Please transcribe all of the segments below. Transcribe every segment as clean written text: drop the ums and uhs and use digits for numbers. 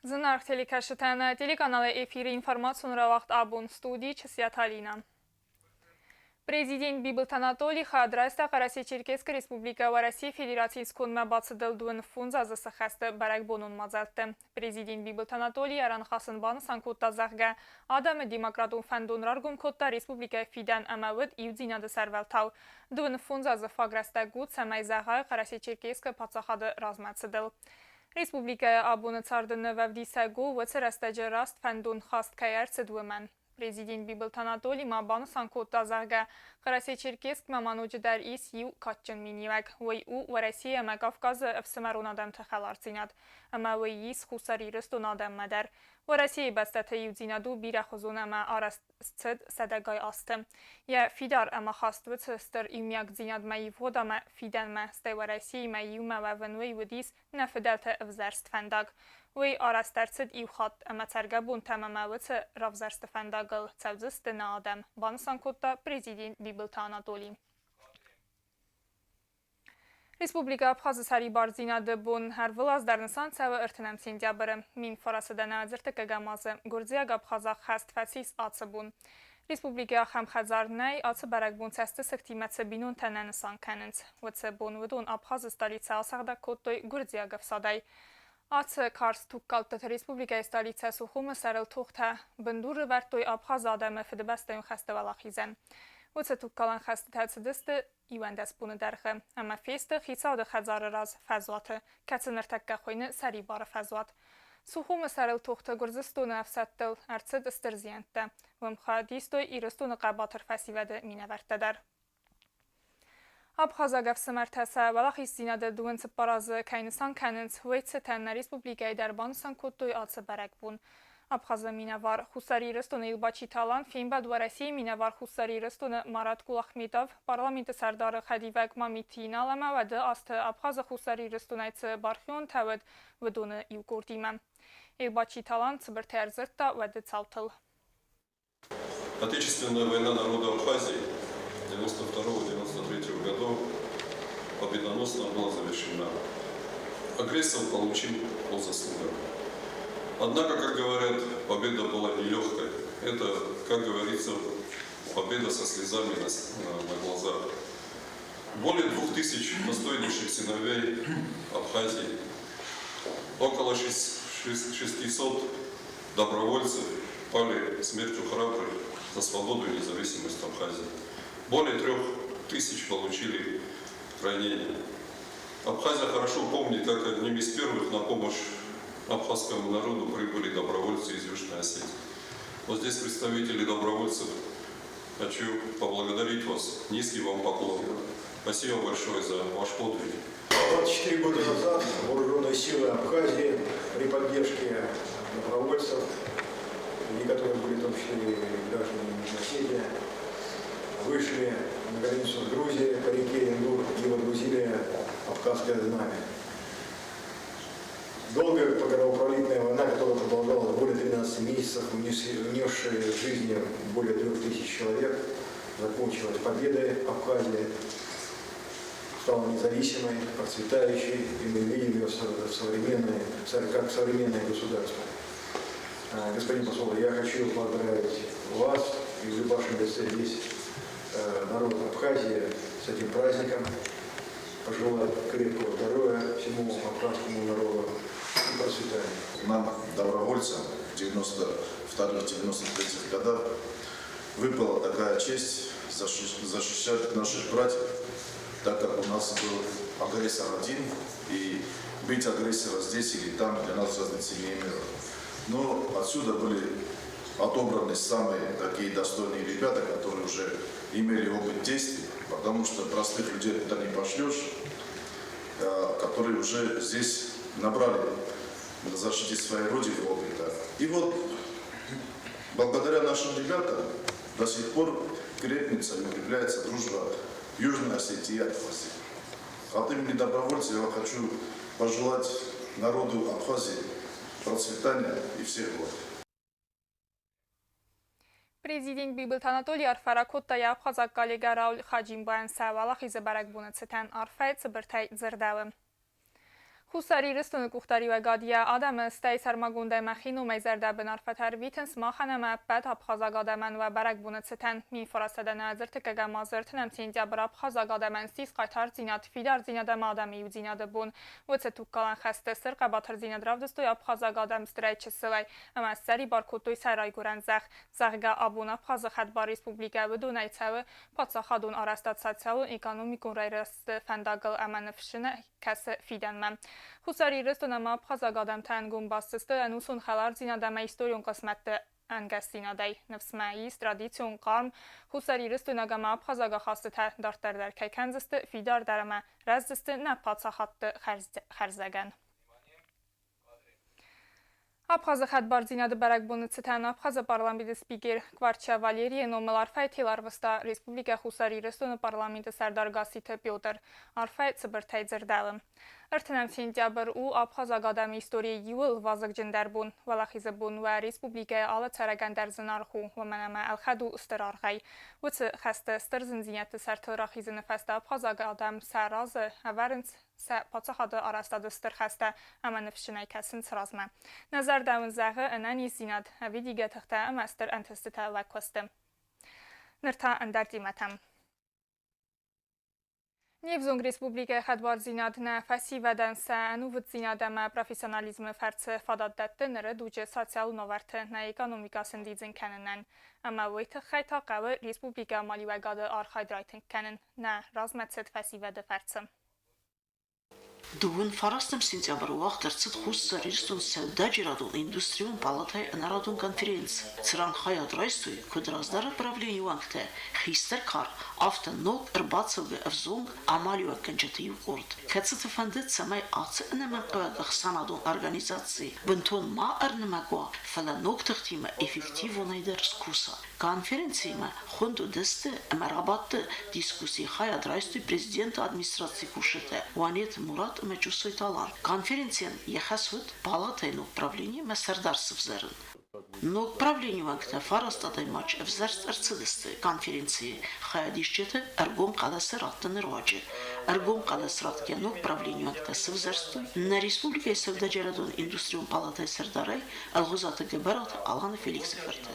Зынаргъ телекӕсджытӕ, нӕ телеканалы эфиры информацион рауагъд абон студийы Чысиаты Алинӕ. Президент Бибылты Анатолий хӕдрайста Хъӕрӕсе-Черкесскы Республикӕ Уӕрӕсейы Федерацийы скондмӕ бацыдыл 25 азы сыхӕсты бӕрӕгбонон мадзӕлтты. Президент Бибылты Анатолий ӕрӕнхъӕцын банысан кодта, зӕгъгӕ, адӕмы демократон фӕндон раргом кодта республикӕйы фидӕн ӕмӕ уыд иудзинады сӕрвӕлтау. 25 азы фаг рӕстӕг у, цӕмӕй зӕгъай Хъӕрӕсе-Черкесскы паддзахады размӕцыдыл. Республикӕйы абоны царды нывӕвдисӕг у, уыцы рӕстӕджы раст фӕндон хаст кӕй ӕрцыд, уымӕн. Президент Бибылты Анатоли ма банысан кодта, зӕгъгӕ, Хъӕрӕсе-Черкесскмӕ ма ноджыдӕр ис иу кадджын миниуӕг. Уый у Уӕрӕсейы ӕмӕ Кавказы ӕфсымӕрон адӕмты хӕлардзинад. Ӕмӕ уый ис Хуссар Ирыстоны адӕммӕ дӕр. Уӕрӕсейы бӕстӕты иудзинад у бирӕхуызон ӕмӕ арӕзт цыд сӕдӕгай азты. Йӕ фидар ӕмахаст уыцы стыр иумиагдзинадмӕ ивгъуыд ӕмӕ фидӕнмӕ, стӕй Уӕрӕсеимӕ иумӕ уӕвын уый уыдис нӕ фыдӕлты ӕвзӕрст фӕндаг. Уый арӕзт ӕрцыд иу хатт ӕмӕ цӕргӕбонтӕм ӕмӕ уыцы равзӕрсты фӕндагыл цӕудзысты нӕ адӕм, банысан кодта президент Бибылты Анатоли. Республикӕ Абхазы сӕрибардзинады бон ӕрвылаз дӕр нысан цӕуы ӕртынӕм сентябры. Минфарасы ӕдзыртыккӕгӕм азы гуырдзиаг-абхазаг хӕст фӕцис ацы бон. Республикӕйы ахӕм хӕдзар нӕй, ацы бӕрӕгбон цӕстысыгтимӕ цы бинонтӕ нӕ нысан кӕнынц, уыцы бон уыдон Абхазы столицӕ асыгъдӕг кодтой гуырдзиаг ӕфсадӕй. Ацы карз тугкалдтыты республикӕйы столицӕ Сухумы сӕрыл тохтӕ бындур ӕвӕрдтой Абхазы адӕмы Фыдыбӕстӕйон хӕсты уӕлахизӕн. Уыцы тугкалӕн хӕстытӕ цыдысты 11 боны дӕргъы ӕмӕ фесты хицауады хӕдзары раз фӕзуаты, кӕцы ныртӕккӕ хуыйны Сӕрибары фӕзуат. Сухумы сӕрыл тохты Гуырдзыстоны ӕфсӕдтыл ӕрцыд стыр зиӕнттӕ. Уым хайад истой Ирыстоны хъӕбатыр фӕсивӕды минӕвӕрттӕ дӕр. Абхазаг ӕфсымӕртӕ сӕ уӕлахиздзинады 24 азы кӕй нысан кӕнынц, уый цытӕн нӕ республикӕйы дӕр банысан кодтой ацы бӕрӕгбон. Абхазы минӕвар Хуссар Ирыстоны Илбачиты Алан фембӕлд Уӕрӕсейы минӕвар Хуссар Ирыстоны Марат Кулахметов, парламенты сӕрдары хӕдивӕг Мамиты Инал ӕмӕ уӕды азты Абхазы Хуссар Ирыстонӕй цы бархионтӕ уыд, уыдоны иу къордимӕ. Илбачиты Алан цыбыртӕй ӕрдзырдта уӕды цаутыл. Отечественная война народа Абхазии 92-93 годов победоносно была завершена. Агрессор получил по заслугам. Однако, как говорят, победа была нелегкой. Это, как говорится, победа со слезами на глазах. Более 2000 достойнейших сыновей Абхазии, около 600 добровольцев пали смертью храбрых за свободу и независимость Абхазии. Более 3000 получили ранения. Абхазия хорошо помнит, как одним из первых на помощь абхазскому народу прибыли добровольцы из Южной Осетии. Вот здесь представители добровольцев. Хочу поблагодарить вас. Низкий вам поклон. Спасибо большое за ваш подвиг. 24 года назад вооруженные силы Абхазии при поддержке добровольцев, некоторые были в том числе и граждане Южной Осетии, вышли на границу с Грузией по реке Индур и водрузили абхазское знамя. Долгая кровопролитная война, которая продолжалась более 13 месяцев, унесшая жизни более 3000 человек, закончилась победой Абхазии, стала независимой, процветающей, и мы видим ее современное, как современное государство. Господин посол, я хочу поздравить вас и в вашем лице весь народ Абхазии с этим праздником, пожелать крепкого здоровья всему абхазскому народу и процветания. Нам, добровольцам, в 92-93 годах выпала такая честь защищать наших братьев, так как у нас был агрессор один, и бить агрессора здесь или там для нас разницы не имело. Но отсюда были отобраны самые такие достойные ребята, которые уже имели опыт действий, потому что простых людей туда не пошлешь, которые уже здесь набрали на защите своей родины опыта. И вот благодаря нашим ребятам до сих пор крепнется и укрепляется дружба Южной Осетии и Абхазии. От имени добровольцев я хочу пожелать народу Абхазии процветания и всех благ. Президент Бибылты Анатолий арфӕ ракодта йӕ абхазаг коллегӕ Рауль Хаджимбайӕн сӕ уӕлахизы бӕрӕгбоны цытӕн арфӕйы цыбыртӕй дзырдӕуы. Хуссар Ирыстоны къухдариуӕгад йӕ адӕмы, стӕй сӕрмагондӕй мӕхи номӕй зӕрдӕбын арфӕтӕ ӕрвитынц махӕн ӕмӕ ӕппӕт абхазаг адӕмӕн уӕ бӕрӕгбоны цытӕн. 1900 ӕртыккӕгӕм азы 30 сентябры абхазаг адӕмӕн ссис хъайтардзинад, фидардзинад ӕмӕ адӕмы иудзинады бон. Уыцы тугкалӕн хӕсты стыр хъӕбатырдзинад равдыстой абхазаг адӕм стырӕй чысылӕй ӕмӕ ссӕрибар кодтой сӕ райгуырӕн зӕхх. Зӕгъгӕ, абон Абхазы хӕдбар республикӕ уыдонӕй цӕуы паддзахадон арӕзтад социалон-экономикон райрӕзты фӕндагыл ӕмӕ ныфсджынӕй кӕсы фидӕнмӕ. Хуссар Ирыстон ӕмӕ абхазаг адӕмтӕ ӕнгом баст сты ӕнусон хӕлардзинад ӕмӕ историон хъысмӕтты ӕнгӕсдзинадӕй. Ныфс мӕ ис, традицион хъарм хуссарирыстойнаг ӕмӕ абхазаг ахастытӕ дарддӕр дӕр кӕй кӕндзысты фидардӕр ӕмӕ рӕздзысты нӕ паддзахадты хӕрзӕгӕн. Абхазы хӕдбардзинады бӕрӕгбоны цытӕн Абхазы парламенты спикер Кварчия Валерийы номыл арфӕйы тел арвыста Республикӕ Хуссар Ирыстоны парламенты сӕрдар Гасситы Петр. Арфӕ цыбыртӕй дзырдӕуы. 30 сентябрь у абхазаг адӕмы историйы иууыл вазыгджындӕр бон. Уӕлахизы бон уӕ республикӕйы алы цӕрӕгӕн дӕр зынаргъ у, уымӕн ӕмӕ ӕлхӕд у стыр аргъӕй. Уыцы хӕсты стыр зындзинӕдты сӕртыл рахизыны фӕстӕ абхазаг адӕм сӕ разы ӕвӕрынц сӕ паддзахады арӕзтады стыр хӕстӕ ӕмӕ ныфсджынӕй кӕсынц размӕ. Нӕ зӕрдӕ уын зӕгъы ӕнӕниздзинад, ӕвидигӕ тыхтӕ ӕмӕ стыр ӕнтыстытӕ уӕ куысты. Ныр та ӕндӕр темӕтӕм. Не взонг республикӕйы хӕдбардзинад нӕ фӕсивӕдӕн сӕ ӕнувыддзинад ӕмӕ профессионализмы фӕрцы фадат дӕтты ныры дуджы социалон уавӕрты нӕ экономикӕ сӕндидзын кӕнынӕн. Ӕмӕ уый тыххӕй та хъӕуы республикӕйы амалиуӕгады архайд райтынг кӕнын нӕ размӕцыд фӕсивӕды фӕрцы. 29 сентябры уагъд ӕрцыд Хуссар Ирыстоны сӕудӕджерадон индустрион палатӕйы ӕнӕрадон конференци, цыран хайад райстой куыд раздӕры правленийы уӕнгтӕ, хистӕр кар, афтӕ ног ӕрбацӕугӕ ӕвзонг амалиуӕггӕнджыты иу къорд, кӕцыты фӕндыд, цӕмӕй ацы ӕнӕмӕнгхъӕуӕг ӕхсӕнадон организаци бынтон ма ӕрнымӕг уа, фӕлӕ ног тыхтимӕ эффективонӕй дӕр скуса. Конференцимӕ хуынд уыдысты ӕмӕ рабадты дискуссийы хайад райстой президенты администрацийы кусджытӕ Уанеты Мурат ӕмӕ Джусойты Алан. Конференцийӕн йӕ хӕс уыд палатӕйы ног правленимӕ сӕрдар сывзӕрын. Ног правленийы уӕнгтӕ фараст адӕймаджы ӕвзӕрст ӕрцыдысты конференцийы хайадисджыты ӕргом хъӕлӕсы раттыны руаджы. Ӕргом хъӕлӕс ратгӕ ног правленийы уӕнгтӕ сывзӕрстой нӕ республикӕйы сӕудӕджерадон индустрион палатӕйы сӕрдарӕй Ӕлгъуызаты-Гӕбӕраты Аланы Феликсы фырты.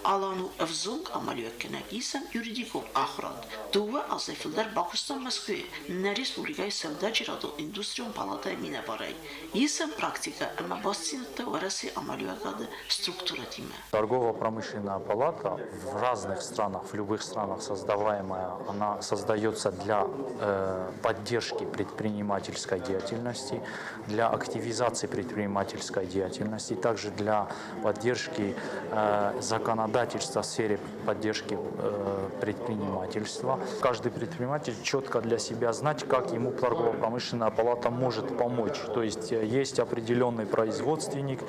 Алан у ӕвзонг амалиуӕггӕнӕг, исӕм юридикон ахуырад. Дыууӕ азӕй фылдӕр бакуыста Мӕскуыйы нӕ республикӕйы сӕудӕджерадон индустрион палатӕйы минӕварӕй. Исӕм практикӕ ӕмӕ бастдзинӕдтӕ Уӕрӕсейы амалиуӕгады структурӕтимӕ. Торгово-промышленная палата в разных странах, в любых странах создаваемая, она создается для поддержки предпринимательской деятельности, для активизации предпринимательской деятельности, также для поддержки законодательства в сфере поддержки предпринимательства. Каждый предприниматель четко для себя знать, как ему торгово-промышленная палата может помочь. То есть есть определенный производственник,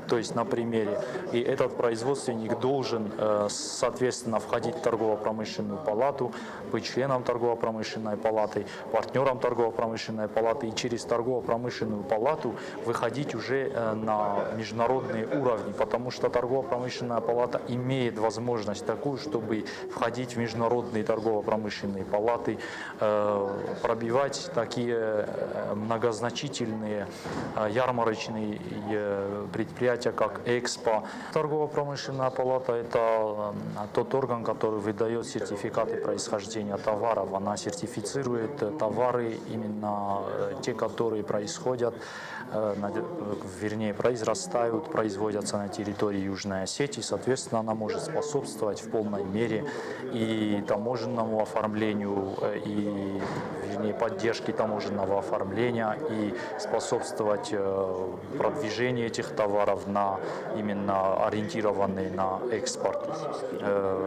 то есть на примере, и этот производственник должен, соответственно, входить в торгово-промышленную палату, быть членом торгово-промышленной палаты, партнером торгово-промышленной палаты и через торгово-промышленную палату выходить уже на международные уровни, потому что торгово-промышленная палата имеет возможность такую, чтобы входить в международные торгово-промышленные палаты, пробивать такие многозначительные ярмарочные предприятия, как Экспо. Торгово-промышленная палата – это тот орган, который выдает сертификаты происхождения товаров. Она сертифицирует товары, именно те, которые происходят, вернее, произрастают, производятся на территории Южной Осетии. Соответственно, она может способствовать в полной мере и таможенному оформлению, и, вернее, поддержке таможенного оформления, и способствовать продвижению этих товаров на именно ориентированный на экспорт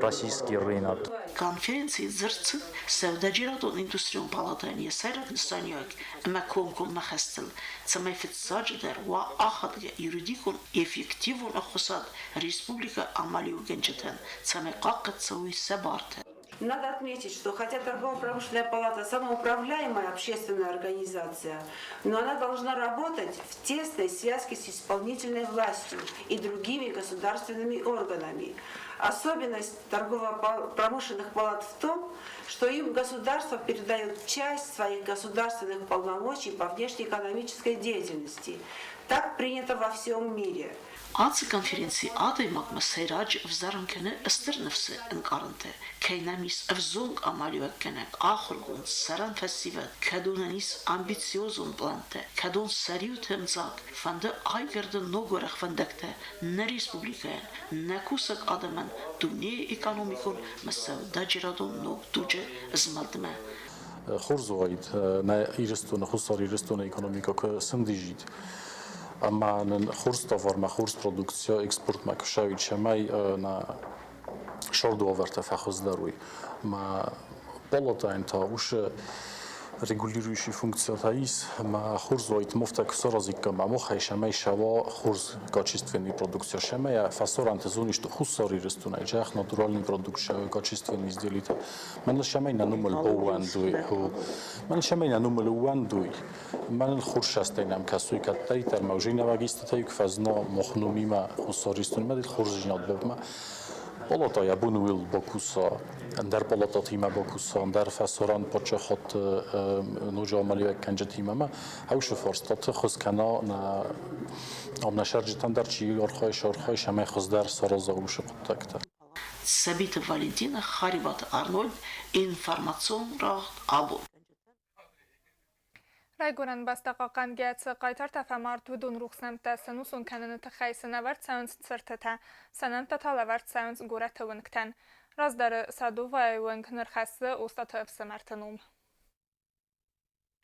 российский рынок. Конференцийы дзырд цыд сӕудӕджерадон индустрион палатӕйӕн йӕ сӕйраг нысаниуӕг ӕмӕ комкоммӕ хӕстыл, цӕмӕй фыццаджыдӕр уа ахадгӕ юридикон эффективон ӕххуысад республикӕ амалиуӕггӕнджытӕн, цӕмӕй хъахъхъӕд цӕуой сӕ бартӕ. Надо отметить, что хотя торгово-промышленная палата самоуправляемая общественная организация, но она должна работать в тесной связке с исполнительной властью и другими государственными органами. Особенность торгово-промышленных палат в том, что им государство передает часть своих государственных полномочий по внешнеэкономической деятельности. Так принято во всем мире. Ацы конференцийы адӕймагмӕ сӕйраджы ӕвзӕрын кӕны стыр ныфсы ӕнкъарӕнтӕ, кӕй нӕм ис ӕвзонг амалиуӕггӕнӕг, ахуыргонд, сӕрӕн фӕсивӕд, кӕдонӕн ис амбициозон пълантӕ, кӕдон сӕ риуты ӕмдзаг, фӕнды айгӕрдын ног уӕрӕх фӕндӕгтӕ нӕ республикӕйӕн, нӕ кусӕг адӕмӕн дунейы экономикон ӕмӕ сӕудӕджерадон ног дуджы змӕлдмӕ. Хорз уаид, нӕ Ирыстоны, Хуссар Ирыстоны экономикӕ куы сӕндидзид ӕмӕ нын хорз товармӕ, хорз продукцийӕ экспортмӕ куы ссӕуид, цӕмӕй нӕ сӕрды уавӕртӕ фӕхуыздӕр уой. Ӕмӕ палатӕйӕн та уыцы регулирующий функциятӕ ис, ӕмӕ хорз уаид, мовтӕ куы саразиккам ӕмӕ махӕй, цӕмӕй сӕуа хорз качественный продукция, цӕмӕй фӕсарӕнты зонис Хуссар Ирыстонӕй зӕхх натуральный продукт качественный изделитӕ. Мӕн цӕмӕй нӕ номыл ӕууӕндуй, мӕн цӕмӕй нӕ номыл ӕууӕндуй, мӕнӕн хорзсастӕй нӕм кӕсуй кӕддӕриддӕр мӕ уже нӕуӕг иститӕй куы фӕзына мох номимӕ Хуссар Ирыстонмӕ дӕр хорздзинад бабмӕ. Палата йӕ бон уыл бакуса, ӕндӕр палататимӕ бакуса, ӕндӕр фӕсарӕн паддзахадты ноджы амалиуӕггӕнджытимӕ ӕмӕ ӕвшы фарстаты хуыз кӕна нӕ ам нӕ сӕрджытӕн дӕр чи архайы, сархайы, цӕмӕй хуыздӕр сараза уыцы хъуыддӕгтӕ. Цӕбиты Валентина, Харебаты Арнольд, информацион рауагъд абон. Райгуырӕн бӕстӕ хъахъхъӕнгӕ цы хъайтартӕ фӕмард, уыдон рухс нӕмттӕ сӕнусон кӕныны тыххӕй сын ӕвӕрд цӕуынц цыртытӕ, сӕ нӕмттӕ та лӕвӕрд цӕуынц горӕты уынгтӕн. Раздӕры Садовайы уынг ныр хӕссы Остъаты ӕфсымӕрты ном.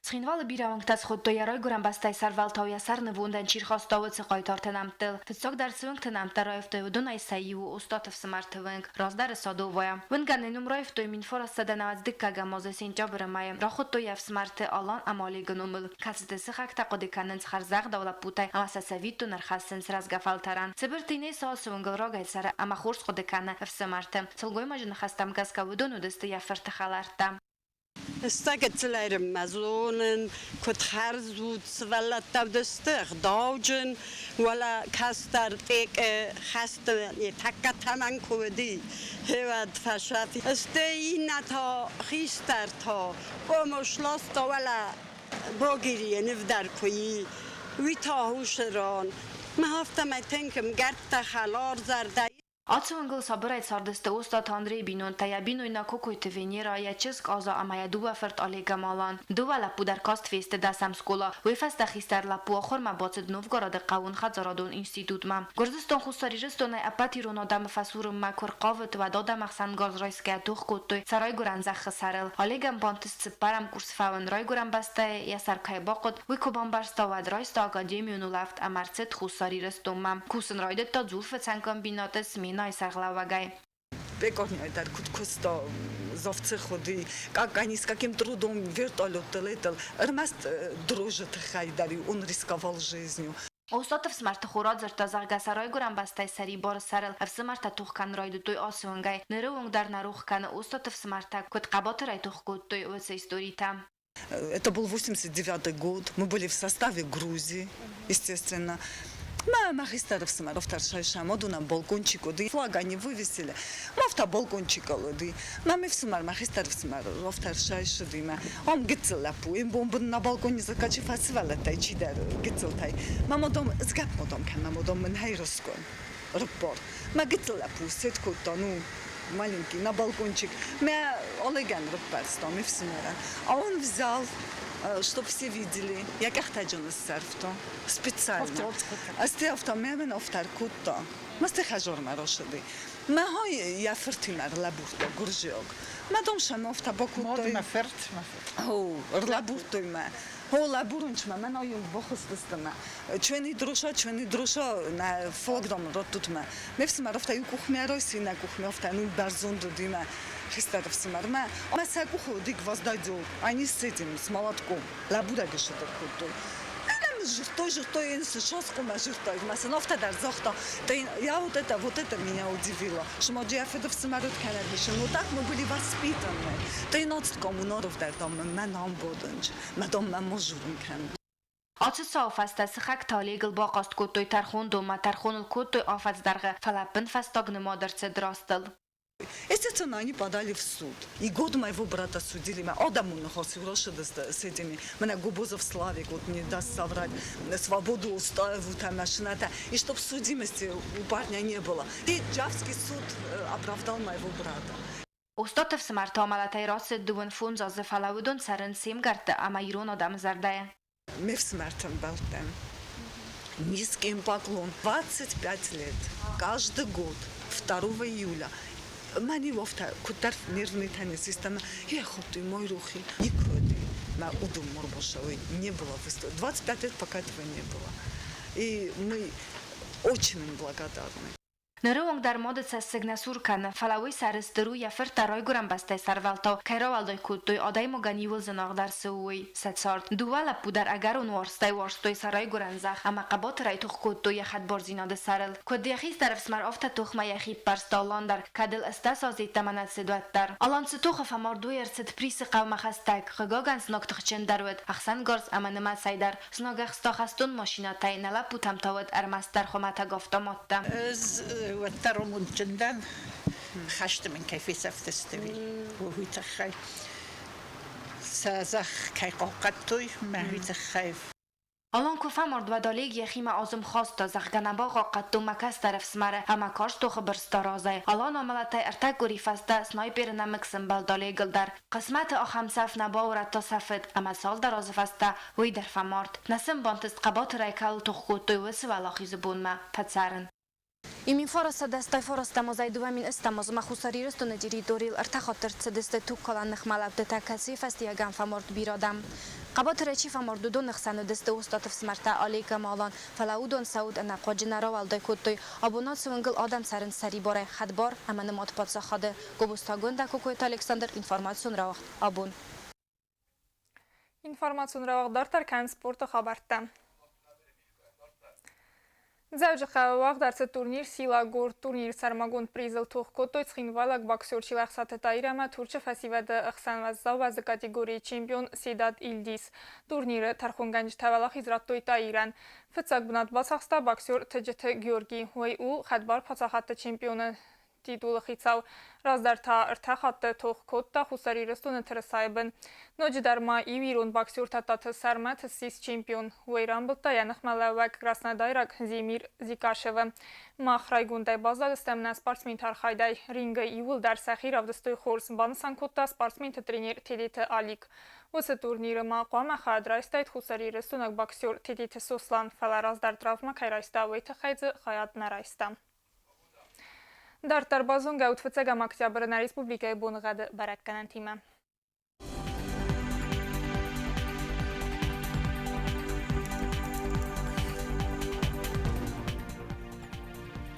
Цхинвалы бирӕ уынгтӕ схуыдтой йӕ райгуырӕн бӕстӕйы сӕрвӕлтау йӕ сӕр нывондӕн чи рхаста, уыцы хъайтарты нӕмттыл. Фыццагдӕр цы уынгты нӕмттӕ раивтой, уыдонӕй сӕ иу у Остъаты ӕфсымӕрты уынг, раздӕры Садовая. Уынгӕн йӕ ном раивтой 1992 азы сентябры мӕйы. Рахуыдтой йӕ ӕфсымӕрты Алан ӕмӕ Олегы номыл, кӕцыты сыхӕгтӕ хъуыды кӕнынц хӕрзӕгъдау лӕппутӕй ӕмӕ сӕ цӕвиттон ӕрхӕссынц рӕзгӕ фӕлтӕрӕн. Цыбырты Инесса ацы уынгыл рагӕй цӕры ӕмӕ хорз хъуыды кӕны ӕфсымӕрты. Сылгоймаджы ныхӕстӕм гӕсгӕ уыдон уыдысты йӕ фырты хӕлӕрттӕ. Стӕгӕццылӕй мӕ зонын, куыд хӕрзуд сывӕллӕттӕ уыдысты, ӕгъдауджын, уӕлӕ кӕстӕр тъекъе хӕсты йӕ тӕккӕ тӕмӕн куы уыди, гъеуӕд фӕсӕфи. Стӕй иннӕ та хистӕр та къомо сласта уӕлӕ Богирийы нывдӕр куы и, уый та хусырон. Мӕ афтӕмӕй тынг ӕмгӕрттӕ хӕларзӕрдӕ. Ацы уынгыл сабырӕй цардысты Остъаты Андрейы бинонтӕ, йӕ бинойнаг Кокойты Венера, йӕ чызг Аза ӕмӕ йӕ дыууӕ фырт Олег ӕмӕ Алан. Дыууӕ лӕппу дӕр каст фесты дӕсӕм скъола. Уый фӕстӕ хистӕр лӕппу ахуырмӕ бацыд Новгороды хъӕууонхӕдзарадон институтмӕ. Гуырдзыстон Хуссар Ирыстонӕй ӕппӕт ирон адӕмы фӕсурынмӕ куы рхъавыд, уӕд адӕм ӕхсӕнгарз райсгӕ тох кодтой сӕ райгуырӕн зӕххы сӕрыл. Олегӕн бантыст цыппӕрӕм курс фӕуын райгуырӕн бӕстӕйы, йӕ сӕр кӕй бахъуыд, уый куы бамбӕрста, уӕд райста академион улӕфт ӕмӕ ӕрцыд Хуссар Ирыстонмӕ. Кусын райдыдта дзулфыцӕн комбинаты сменӕйы сӕргълӕууӕгӕй. Пекарняй дӕр куыд куыста, завцех уыди, как они с каким трудом вертолетты летел, ӕрмӕст дрожжы тыххӕй дӕр-иу он рисковал жизнью. Остъаты ӕфсымӕрты хо радзырдта, зӕгъгӕ, сӕ райгуырӕн бӕстӕйы сӕрибары сӕрыл ӕфсымӕртӕ тох кӕнын райдыдтой ацы уынгӕй. Ныры онг дӕр нӕ рох кӕны, Остъаты ӕфсымӕртӕ куыд хъӕбатырӕй тох кодтой, уыцы историтӕ. Это был 89 год. Мы были в составе Грузии, естественно. Мӕ хистӕр ӕфсымӕр ӕфтӕрсайсам, уыдонӕн балкончик уыди, флаг они вывесили. Ма афтӕ балкончикыл уыди. Мӕ ме фсымӕр, мӕ хистӕр ӕфсымӕр ӕфтӕрсайсыди мӕ. Ам гыццыл лӕппу, им бомбын на балконе закачи фӕсывӕллӕттӕй чидӕр гыццылтӕй. Мӕ мадам, сгӕпп мадам кӕн, мӕ мадам мын хӕйрыскон. Рыппар. Мӕ гыццыл лӕппу сет кодта, ну, маленький, на балкончик. Мӕ Олегӕн рыппӕрста, ме фсымӕрӕн. А он взял, чтоб все видели. Йӕ къӕхтӕджы ныссӕрфта. Специально. Ӕз афтӕ мӕ афтӕ кодта. Масте хӕжормӕ рашыди. Мӕ хай йӕ фыртимӕ рлӕбурдта гуырдзиаг. Мӕ дам сӕм афтӕ бакодтой. Мад мӕ фырт, мӕ фырт. О, рлӕбурдтой мӕ. О, лӕбурынчмӕ, мӕн айонг бахызтысты мӕ. Чвени дроша, чвени дроша, нӕ флаг дам раттут мӕ. Ме фсымӕр афтӕ иу къухмӕ райсы, иннӕ къухмӕ афтӕ, ну бӕрзонд уыди мӕ хистӕр ӕфсымӕрмӕ. Мӕ сӕ къухы уыди гвоздодел, они с этим, с молотком. Лӕбурӕг сыдыр кодтой. Жиртой, жиртой, сейчас жиртой. Масановта дар зохта. Я вот это меня удивило. Что мы Ну так мы были воспитаны. 13 коммунаров дар дом мен ам бодынч. Мадам мен можурм кен. Ацы цауы фӕстӕ сыхӕгтӕ Олегыл бахъаст кодтой тӕрхондонмӕ, тӕрхон ыл кодтой афӕдзы дӕргъы, фӕлӕ ӕппынфӕстаг нымад ӕрцыд растыл. Естественно, они подали в суд. И год моего брата судили. Адаму с этими. Меня Губозов Славик вот не даст соврать. Свободу устаивают там машина. И чтоб судимости у парня не было. И Джавский суд оправдал моего брата. Остаты ӕфсымӕрты амӕлӕтӕй рацыд 25 азы, фӕлӕ уыдон цӕрынц се мгӕртты ӕмӕ ирон адӕмы зӕрдӕйы. Ме фсымӕртӕн бӕлттӕн. Низкий им поклон. 25 лет. Каждый год. 2 июля. Мани вовта кудар нервный система. Я хоты мой рухи. Никогда. На удум морбошавой не было в истории. 25 лет пока этого не было. И мы очень им благодарны. Ныры онг дӕр мады цӕссыг нӕ сур кӕны, фӕлӕ уый сӕрыстыр у йӕ фырттӕ райгуырӕн бӕстӕйы сӕрвӕлтау кӕй рауӕлдай кодтой, адӕймагӕн иууыл зынаргъдӕр цы у, уый, сӕ цард. Дыууӕ лӕппу дӕр ӕгӕрон уарзтӕй уарзтой сӕ райгуырӕн зӕхх ӕмӕ хъӕбатырӕй тох кодтой йӕ хӕдбардзинады сӕрыл. Куыд йӕ хистӕр ӕфсымӕр, афтӕ тохмӕ йӕхи ппӕрста Алан дӕр, кӕд ыл 18 азы йеддӕмӕ нӕ цыд, уӕддӕр. Алан цы тохы фӕмард, уый ӕрцыд Присы хъӕумӕ хӕстӕг. Хъыгагӕн, знаг тыхджындӕр уыд, ӕхсӕнгарз ӕмӕ нымӕцӕй дӕр. Знаг ӕхста хӕстон машинӕтӕй, нӕ лӕппутӕм та уыд ӕрмӕстдӕр хуымӕтӕг автоматтӕ. Ӕз уӕддӕр амондджын дӕн, хӕсты мын кӕй фесӕфтысты, уый тыххӕй. Сӕ зӕхх кӕй хъахъхъӕдтой, мӕ уый тыххӕй. Алан куы фӕмард, уӕд Олег йӕхимӕ азым хаста, зӕгъгӕ, нӕ бахъахъхъӕдтон мӕ кӕстӕр ӕфсымӕры ӕмӕ карз тохы бырста разӕй. Алан амӕлӕтӕй ӕртӕ къуыри фӕстӕ снайперы нӕмыг сӕмбӕлд Олегыл дӕр. Хъысмӕты ахӕм цӕф нӕ баурӕдта сӕ фыд, ӕмӕ цалдӕр азы фӕстӕ уый дӕр фӕмард. Нӕ сын бантыст хъӕбатырӕй кӕуыл тох кодтой, уыцы уӕлахизы бонмӕ фӕцӕрын. 1989 азӕй 2008 азмӕ Хуссар Ирыстоны территорийыл ӕртӕ хатты ӕрцыдысты тугкалӕн ныхмӕлӕудтытӕ, кӕцыйы фӕстиуӕгӕн фӕмард бирӕ адӕм. Хъӕбатырӕй чи фӕмард, уыдоны хсӕн уыдысты Остъаты ӕфсымӕртӕ Олег ӕмӕ Алан, фӕлӕ уыдон сӕ уд ӕнӕхъуаджы нӕ рауӕлдай кодтой. Абон ацы уынгыл адӕм цӕрынц сӕрибарӕй, хӕдбар ӕмӕ нымад паддзахады. Гобозты Агуындӕ, Кокойты Александр, информацион рауагъд «Абон». Информацион рауагъд дарддӕр кӕны спорты хабӕрттӕ. Дзӕуджыхъӕуы уагъд ӕрцыд турнир «Сила гор». Турниры сӕрмагонд призыл тох кодтой цхинвайлаг боксер Чилӕхсаты Таир ӕмӕ Турчы фӕсивӕды ӕхсӕн уӕззау уӕзы категорийы чемпион Седат Ильдис. Турниры тӕрхонгӕнджытӕ уӕлахиз радтой Таирӕн. Фыццаг бынат бацахста боксер Тыджыты Георгий. Уый у хӕдбар паддзахадты чемпионы титулы хицау. Раздӕр та ӕртӕ хатты тох кодта Хуссар Ирыстоны тырысайы бын. Ноджыдӕр ма иу ирон боксер Тадтаты Сӕрмӕт ссис чемпион. Уый рамбылдта йӕ ныхмӕлӕууӕг краснодайраг Земир Зикашевы. Мах райгондӕй баззадыстӕм нӕ спортсменты архайдӕй. Рингы иууылдӕр сӕхи равдыстой хорз, банысан кодта спортсменты тренер Тедеты Алик. Уыцы турниры ма хъуамӕ хайад райстаид хуссарирыстойнаг боксер Тедеты Сослан, фӕлӕ раздӕр травмӕ кӕй райста, уый тыххӕй дзы хайад нӕ райста. Дарддӕр базонгӕ ут фыццӕгӕм октябры нӕ республикӕйы боныгъӕды бӕрӕггӕнӕнтимӕ.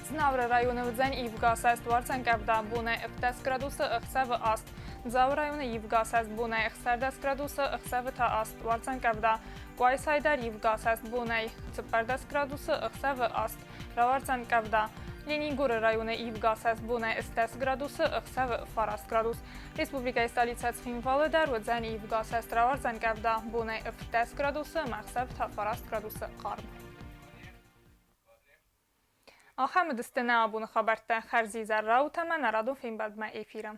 Знавры районы уыдзӕн ивгӕ асӕст, уардзӕн къӕвда, бонӕй 17 градусы, ӕхсӕвы 8. Дзауы районы ивгӕ асӕст, бонӕй 16 градусы, ӕхсӕвы та 8, уардзӕн къӕвда. Къуайсайы дӕр ивгӕ асӕст, бонӕй 14 градусы, ӕхсӕвы 8, рауардзӕн къӕвда. Ленингоры районы ивгӕ асӕст, бонӕй 10 градусы, ӕхсӕвы 9 градус. Республикӕйы столицӕ Цхинвалы дӕр уыдзӕн ивгӕ асӕст, рауардзӕн къӕвда, бонӕй 17 градусы ӕмӕ ӕхсӕв та 9 градусы хъарм. Ахӕм уыдысты нӕ абоны хабӕрттӕ. Хӕрзизӕр раут ӕмӕ нӕ радон фембӕлдмӕ эфиры.